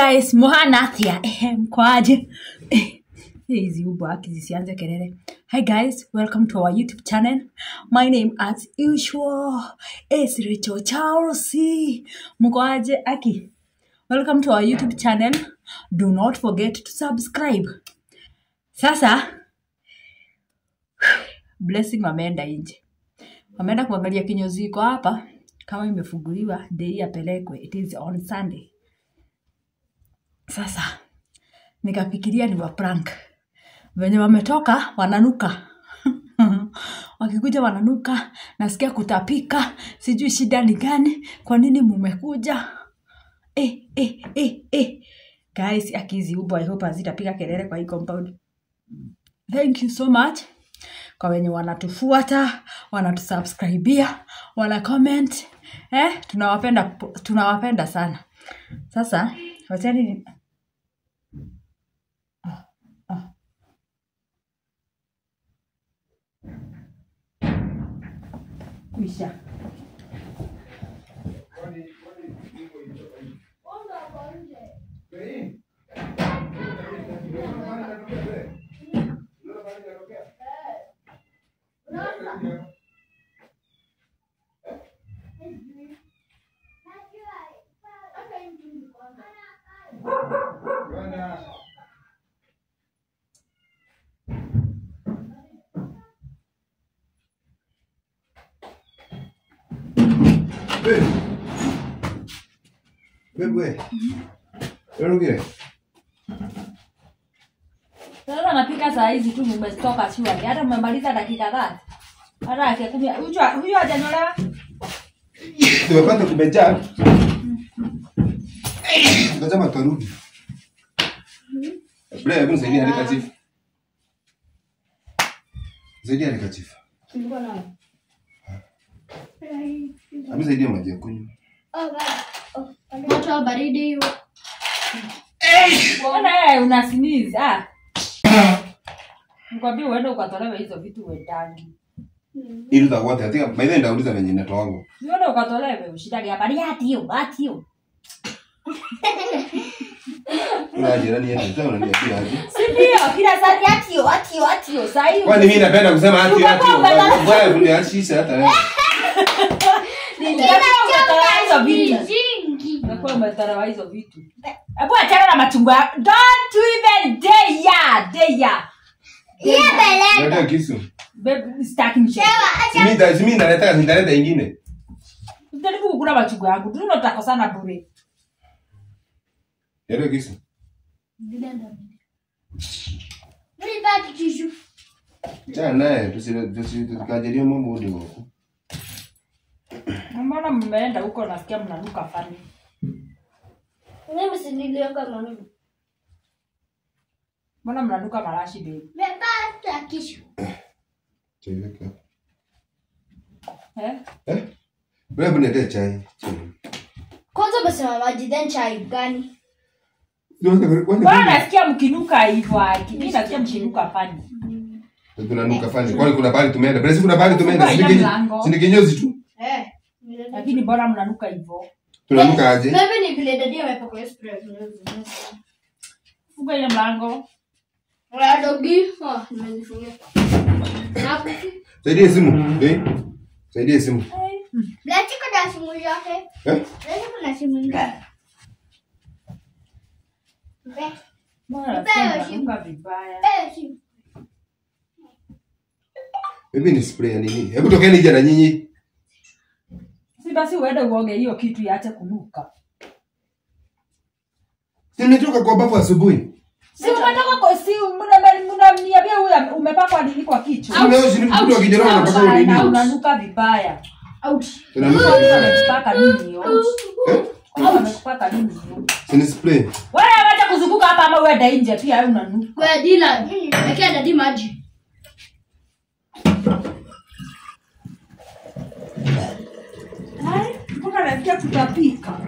Guys, muhana atia mkwaje? Hizi ubo haki zisianze kelele. Hi guys, welcome to our YouTube channel. My name as usual is Rachel Charles. Mkwaje aki? Welcome to our YouTube channel. Do not forget to subscribe. Sasa Blessing wameenda nje. Wameenda kuangalia kinyozi iko hapa kama imefunguliwa day apelekwe. It is on Sunday. Sasa nikafikiria ni wa prank. Venye wametoka wananuka. Wakikuja wananuka, nasikia kutapika, sijui shida ni gani, kwa nini mumekuja? Guys, akizi ubo, I hope hazitapiga kelele kwa hii compound. Thank you so much kwa wenye wanatufuata, wanatusubscribea, wana comment. Tunawapenda, tunawapenda sana. Sasa wachani kuisha. Wewe. Wewe. Sasa napika saa hizi tu mmetoka shule. Hata mmemaliza dakika 30. Hata akikumi huyu hajanyolewa. Tumepata kumejaa. Ngoja turudi. Bla, hebu nisaidie andika chief. Nisaidie andika chief. Nilikuwa nayo. Hebu nisaidie maji ya kunywa. Moto baridi hiyo. Mbona wewe una sneeze? Ah. Nikwambia uende ukatolewe hizo vitu uendangi. Ili utakuwa atika maidha ndauliza venye inatoa. Uende ukatolewe ushidage hapa ni hati hiyo, hati hiyo. Kuna jirani yetu sasa unaniambia aje? Si ndio, kila saa hati hiyo, hati hiyo, hati hiyo. Sasa hiyo. Kwani mimi napenda kusema hati hiyo, hati hiyo. Wewe uniachisha hata wewe. Nakuwa umetarawa hizo vitu. Hebu achana na machungwa. Don't even dare, dare. Leta kisu. Babe, sitaki mchezo. Mimi naleta ingine. Utajaribu kukula machungwa yangu. Ndio tutakosana bure. Leta kisu. Nilipata kisu. Chana naye tusikajalie mambo ndio huko. Mbona mmeenda huko nasikia mnanuka fani? Mimi si niliweka maneno. Mbona mnanuka marashi baby? Nimepata kisu. Chai. Eh? Wewe niletee chai. Kwanza basi maji then chai gani? Mbona nasikia mkinuka hivyo haki? Mimi nasikia mkinuka fani. Tunanuka fani. Kwani kuna bali tumeenda? Basi kuna bali tumeenda. Si ni kinyozi tu. Lakini bora mnanuka hivyo. Tunanuka aje? Maybe ni vile dadi amepaka hiyo spray. Funga ile mlango. Wala dogi, nimezifungia. Saidia simu, eh? Saidia simu. Blachi kuna simu yake. Eh? Blachi kuna simu yake. Mbona mnanuka vibaya? Maybe ni spray ya nini? Hebu tokeni nje na nyinyi. Si basi uende uoge hiyo kitu iache kunuka. Si nimetoka kwa bafu asubuhi. Si umetoka kwa si mnaniambia huyu umepakwa nini kwa kichwa? Leo si mtu akijana anapaka nini? Unanuka vibaya. Out. Tunanuka vibaya. Unapaka nini hiyo? Eh? Unapaka nini hiyo? Si ni spray. Wewe acha kuzunguka hapa ama uende nje pia wewe unanuka. Wewe dila, wekea dadi maji. Nasikia tutapika.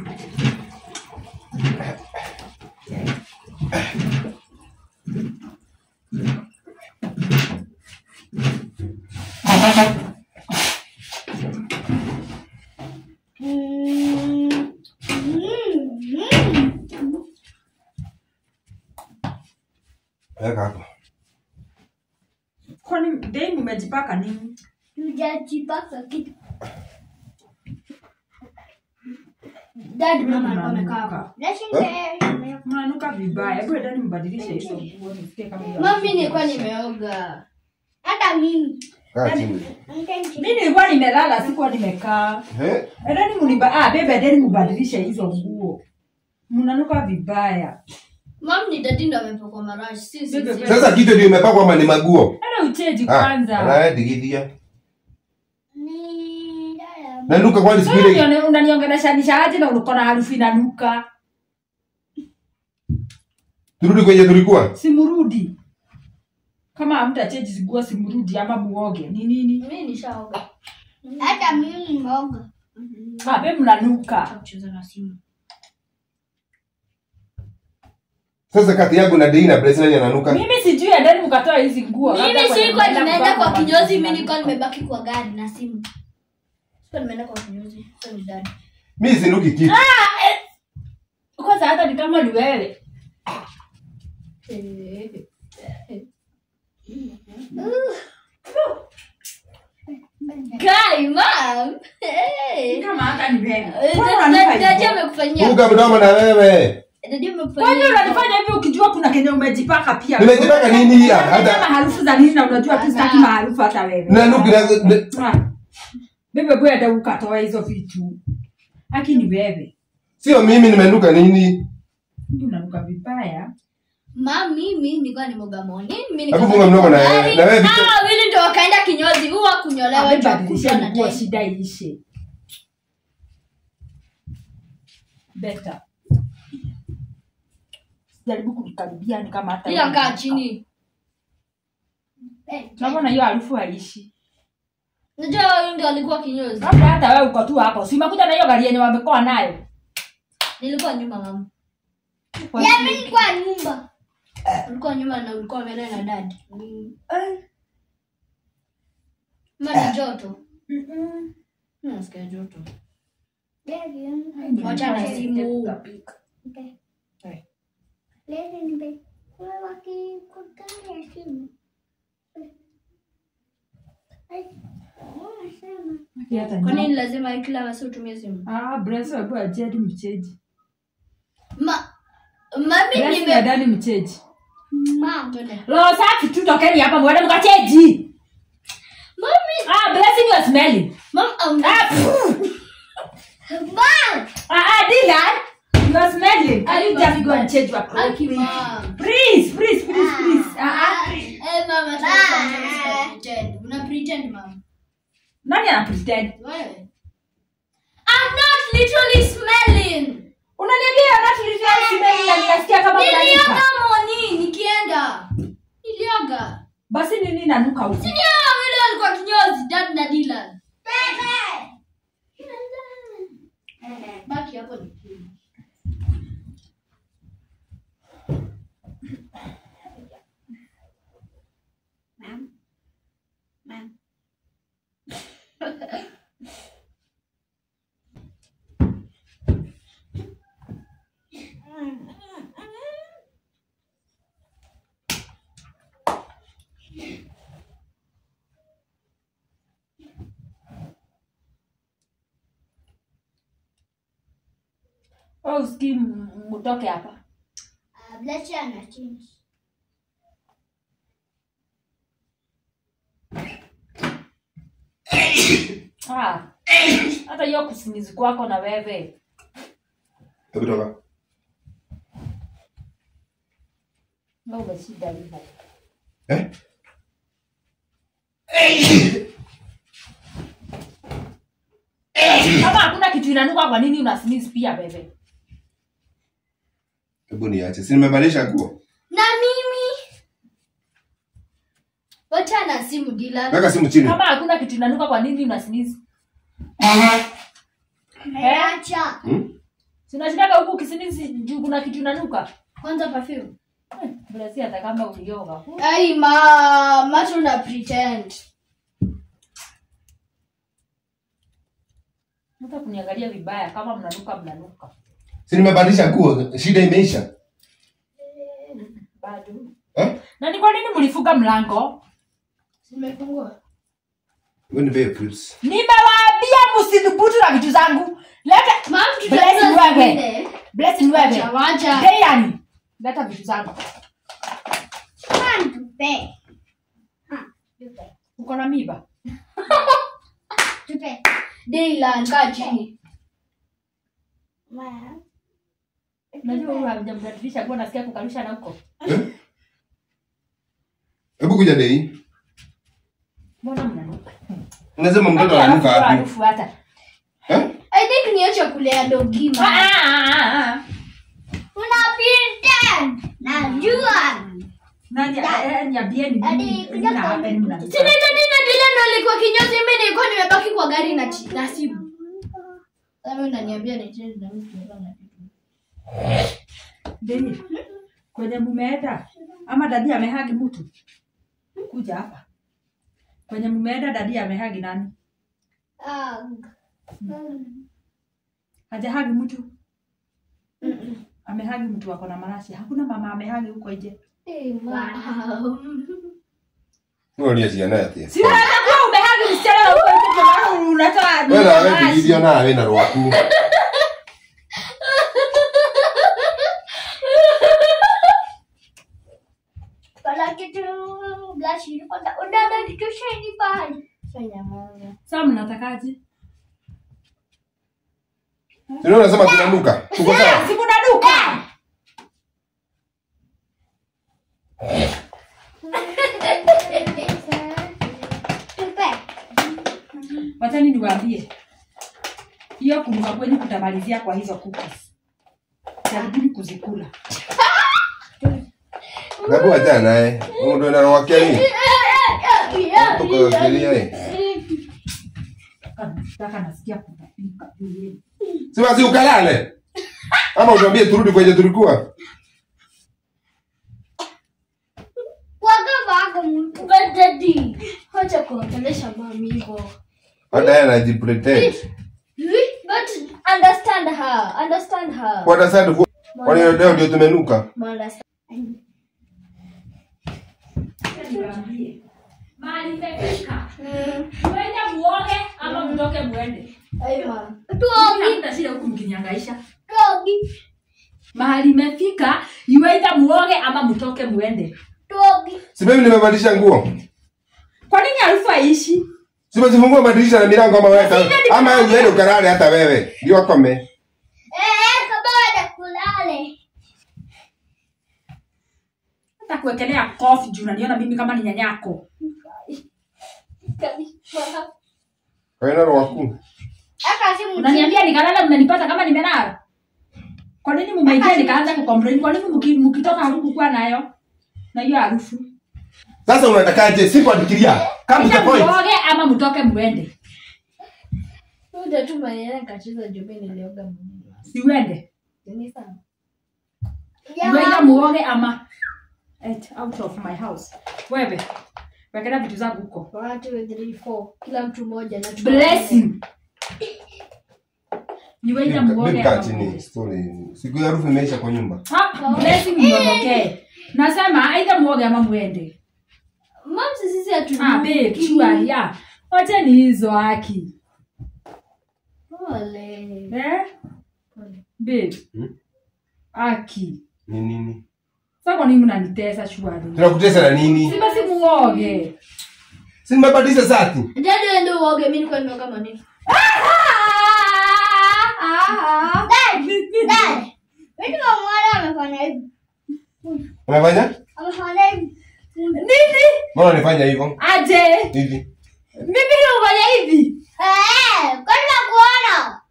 Mmejipaka nini? Hujajipaka kitu. Dad, mama alikuwa amekaa hapo. Mnanuka vibaya. Hebu endeni mbadilishe hizo nguo nisikie kama hiyo. Mami, nilikuwa nimeoga. Hata mimi. Mimi nilikuwa nimelala, sikuwa nimekaa. Endeni bebe, endeni mbadilishe hizo nguo. Mnanuka vibaya. Mom, ni dadi ndo amepakwa marashi. Si. Sasa kitu ndio imepakwa ama ni maguo? Hata ucheji kwanza. Na digidia. Nanuka kwani siku ile. Unaniongelesha nishaje na uko na harufu inanuka. Turudi kwenye tulikuwa? Simurudi. Kama hamtachange nguo simurudi ama muoge. Ni nini? Mimi nishaoga. Hata mimi nimeoga. Babe mnanuka. Kucheza na simu. Sasa kati yangu na Dina Blessing nani ananuka? Mimi sijui, endeni mkatoa hizi nguo. Mimi sikuwa nimeenda kwa kinyozi, mimi nilikuwa nimebaki kwa gari na simu. Sikuwa nimeenda kwa kinyozi, sio ni dad. Mimi sinuki kitu. Kwanza hata ni kama ni wewe. Guy, mom. Hey. Kama hata ni wewe. Daddy amekufanyia. Funga mdomo na wewe. Kwa nini unanifanya hivi ukijua kuna kenye umejipaka pia? Nimejipaka nini hapa? Hata harufu za nini na unajua tu sitaki maharufu hata wewe. Na nuki. Bebe boy hata ukatoa hizo vitu. Haki ni wewe. Sio mimi nimenuka nini? Ndio unanuka vibaya. Ma, mimi nilikuwa nimeoga morning, mimi nilikuwa. Hapo mdomo na wewe. Na wewe vitu. Ah, wili ndio wakaenda kinyozi, huwa kunyolewa tu kushona tena. Shida iishe. Better. Jaribu kunikaribia ni kama hata. Ila kaa chini. Naona hiyo harufu haishi. Unajua wao ndio walikuwa kinyozi. Hata hata wewe uko tu hapo. Si umekuja na hiyo gari yenye wamekoa nayo. Nilikuwa nyuma mama. Ya mimi nilikuwa nyuma. Ulikuwa nyuma na ulikuwa mbele na dad. Mama joto. Nasikia joto. Wacha na simu. Okay. Kwa nini lazima kila masaa utumie simu? Breso hebu ajedi mcheji. Mami nimedani mcheji. Mama. Roho safi tu tokeni hapa mwende mkacheji. Mami. Blessing you are smelling. Mom, Mom. Dylan. You are smelling. Can you just go and change your clothes? Please, please, please, please. Eh, mama, pretend. Una pretend, mom. Nani ana pretend? Wewe. I'm not literally smelling. Unaniambia you're not literally smelling na ninasikia kama unanuka. Nilioga morning nikienda. Nilioga. Basi nini nanuka huko? Si ni hao wale walikuwa kinyozi, Dad na Dylan. Bebe. Baki hapo ni. Mom. Oh, usikii mtoke hapa. Bless na change. Hata hiyo kusinizi kwako na wewe. Hebu toka. Mbona umeshida hivyo? Eh? Kama hakuna kitu inanuka kwa nini una sneeze pia wewe? Hebu niache. Si nimebadilisha nguo. Na mimi. Wacha na simu Dylan. Weka simu chini. Kama hakuna kitu inanuka kwa nini una sneeze? Acha. Sinashindaka huku ukisneeze juu kuna kitu inanuka. Kwanza perfume. Basi hata kama ulioga. Ai ma, macho una pretend. Mtu kuniangalia vibaya kama mnanuka mnanuka. Si nimebadilisha nguo, shida imeisha. Bado. Eh? Na ni kwa nini mlifunga mlango? Simefungua. Wewe ni babe crisps. Nimewaambia msithubutu na vitu zangu. Leta Blessing wewe. Blessing wewe. Wacha. Dayani. Leta vitu zangu. Tupe. Tupe. Uko na miba? Tupe. Daylan, kaa chini. Unajua huyu hajambadilisha kwa nasikia kukarusha na huko. Eh? Hebu kuja Dei. Mbona mnanuka? Unasema mtoto ananuka wapi? Harufu hata. Eh? I think ni chakula ya dogi. Unapita. Najua. Nani niambieni mimi na hapa ni mna. Sina tena Dylan alikuwa kinyozi, mimi nilikuwa nimebaki kwa gari na simu. Sasa unaniambia ni change na mimi tunataka na kitu. Deni. Kwenye mumeenda ama dadi amehagi mtu? Kuja hapa. Kwenye mumeenda dadi amehagi nani? Hajahagi mtu? Amehagi mtu wako na marashi. Hakuna mama amehagi huko nje. Wow. Wewe ni naye ati. Si unataka umehagi msichana huko nje kwa unatoa. Wewe wewe ndio na wewe na rwaku. Bala kitu blush kwanza unada kitu shiny pale. Sasa mnatakaje? Sio unasema tunanuka. Tuko sawa. Si kunanuka. Wacha niwaambie. Hiyo kunuka kwenu kutamalizia kwa hizo cookies. Jaribuni kuzikula. Nabu acha naye. Wewe ndio unawakia nini? Tuko kilia yeye. Nataka nasikia kutapika. Si basi ukalale. Ama utuambie turudi kwenye tulikuwa. Daddy, wacha kuongelesha mami hivyo. Hata yeye anajipretend. But understand her, understand her. Kwa understand kwa nini leo ndio tumenuka? Mali imefika. Mwende muoge ama mtoke muende. Aiwa. Tuoge. Mtashinda huku mkinyangaisha. Tuoge. Mahali imefika, you either muoge ama mtoke muende. Tuoge. Si mimi nimebadilisha nguo. Kwa nini harufu haishi? Si basi madirisha na milango ama wewe. Ama wewe ukalale hata wewe. Ndio akome. Kama kulale. Hata kuwekelea kofi juu unaniona mimi kama ni nyanyako. Wewe ndio waku. Unaniambia nikalala mnanipata kama nimelala. Kwa nini mmeingia nikaanza kucomplain? Kwa nini mkitoka hamkukuwa nayo? Na hiyo harufu. Sasa unatakaje? Sikuadikiria. Come to the point. Muoge ama mtoke muende. Wewe tu maneno kacheza jombe nilioga mwenyewe. Si uende. Ni sawa. Wewe muoge ama out of my house. Wewe. Wekela vitu zangu huko. 1 2 3 4. Kila mtu mmoja na blessing. Ni wewe muoge. Mimi story. Siku ya harufu imeisha kwa nyumba. Blessing muoge. Nasema aidha muoge ama muende. Mom sisi hatu. Babe, chua ya. Wacha ni hizo haki. Pole. Eh? Pole. Babe. Haki. Ni nini? Sasa kwa nini mnanitesa chua? Tunakutesa na nini? Si basi muoge. Si nimebadilisha sati. Dad ndio uoge, mimi niko nimeoga manini. Dad. Dad. Mimi mwana amefanya hivi. Amefanya? Amefanya hivi. Nini? Mbona unafanya hivyo? Aje. Hivi. Mimi nafanya hivi. Kwani nakuona?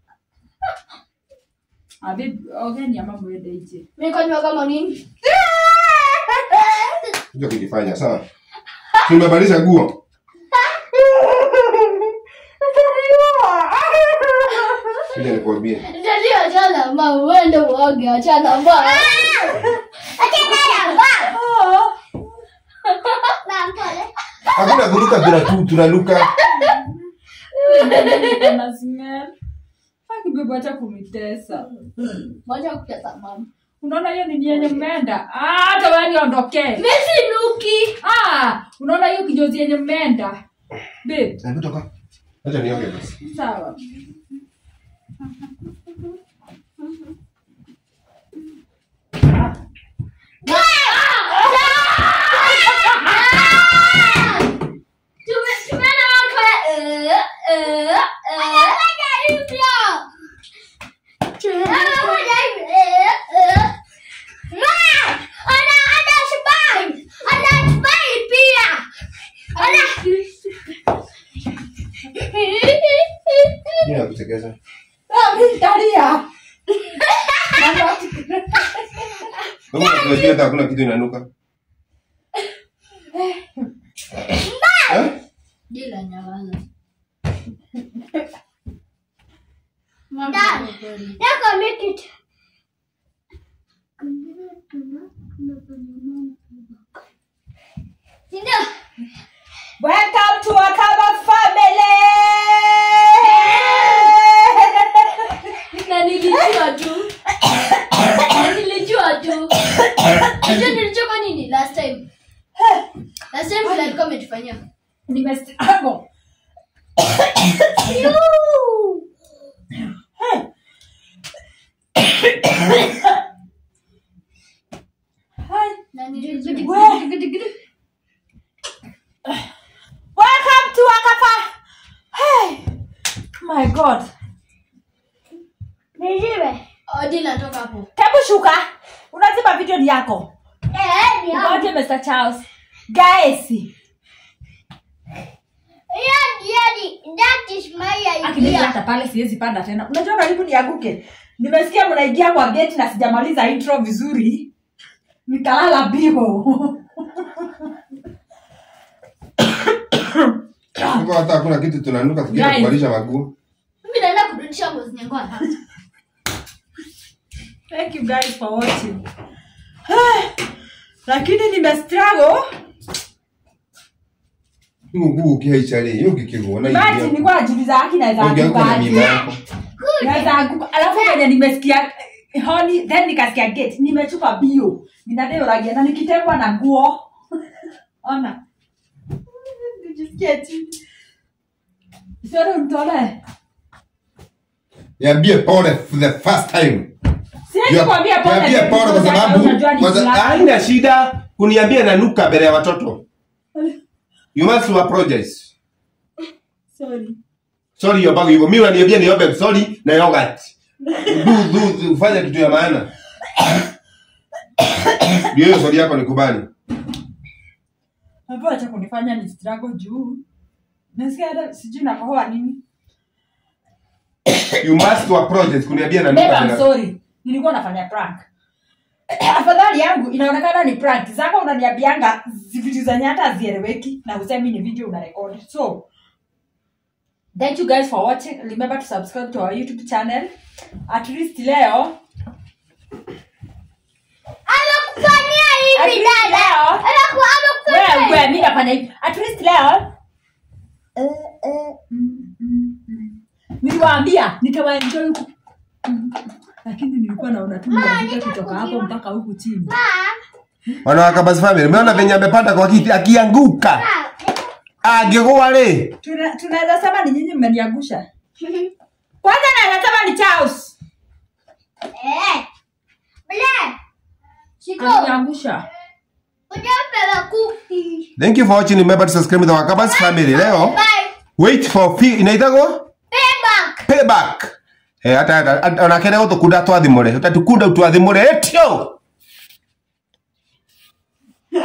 Abi, ogeni ama muende nje. Mimi niko nimeoga manini. Ndio kilifanya sawa. Tumebadilisha nguo. Ndio nikwambie. Ndio achana mama, uende uoge, achana mama. Achana mama. Hakuna kuruka bila tu tunaluka. Na smell. Haki bebe acha kunitesa. Wacha kutesa mama. Unaona hiyo ni yenye mmeenda? Hata wewe niondoke. Mimi sinuki. Unaona hiyo kinyozi yenye mmeenda? Babe. Hebu toka. Acha nioge basi. Sawa. Kuchekesha. Nitalia. Wewe unajua hata hakuna kitu inanuka. Eh? Dila nyawaza. Dad, yako make it. Welcome to Akaba family. Na nilijua tu. Nilijua tu. Unajua nilijua kwa nini last time? Last time vile alikuwa ametufanyia. Nimestruggle. Na nilijua. Welcome to Akaba. Hey. My God. Nijibe. Odila toka hapo. Hebu shuka. Unazima video ni yako. Eh, ni yangu. Ngoja Mr. Charles. Guys. Yeah, that is my idea. Akili hata pale siwezi panda tena. Unajua karibu nianguke. Nimesikia mnaingia kwa gate na sijamaliza intro vizuri. Nikalala biho. Kwa hata hakuna kitu tunanuka tukienda kubadilisha maguo. Mimi naenda kurudisha ngozi yangu hapa. Thank you guys for watching. Lakini nime struggle. Mungu ukihaichali, hiyo kikiguona hiyo. Basi nilikuwa najiuliza haki na za Naweza anguka. Alafu kwenye nimesikia honey, then nikasikia gate, nimechupa bio. Ninadeo ragia na nikitengwa na nguo. Ona. Nijisikie chini. Sio mtole. Niambie pole for the first time. Siwezi kuambia pole. Niambie pole kwa sababu haina shida kuniambia nanuka mbele ya watoto. You must apologize. Sorry. Sorry your bag yuko. Mimi unaniambia niombe sorry na yogurt. Du fanya kitu ya maana. Ndio sorry yako nikubali. Hapo acha kunifanya ni struggle juu. Nasikia hata sijui nakohoa nini. You must apologize kuniambia nanuka. I'm sorry. Nilikuwa nafanya prank. Afadhali yangu inaonekana ni prank. Zako unaniambianga vitu zenye hata hazieleweki na usemi ni video una record. So thank you guys for watching. Remember to subscribe to our YouTube channel. At least leo Anakufanyia hivi dada. Anakufanyia. Wewe mimi nafanya hivi. At least leo niliwaambia nitawaenjoy huku. Lakini nilikuwa naona tu ndio kutoka hapo mpaka huku chini. Wana Akabas family, umeona venye amepanda kwa kiti akianguka. Angekuwa le. Tunaweza sema ni nyinyi mmeniangusha. Kwanza na nasema ni Charles. Eh. Bla. Shiko. Aliniangusha. Ujapewa kuki. Thank you for watching. Remember to subscribe to the Akabas family. Leo. Bye. Wait for fee inaitagwo? Payback. Payback. Eh hata onakere gutukunda twathimure. Utatukunda utwathimure etio. Eh.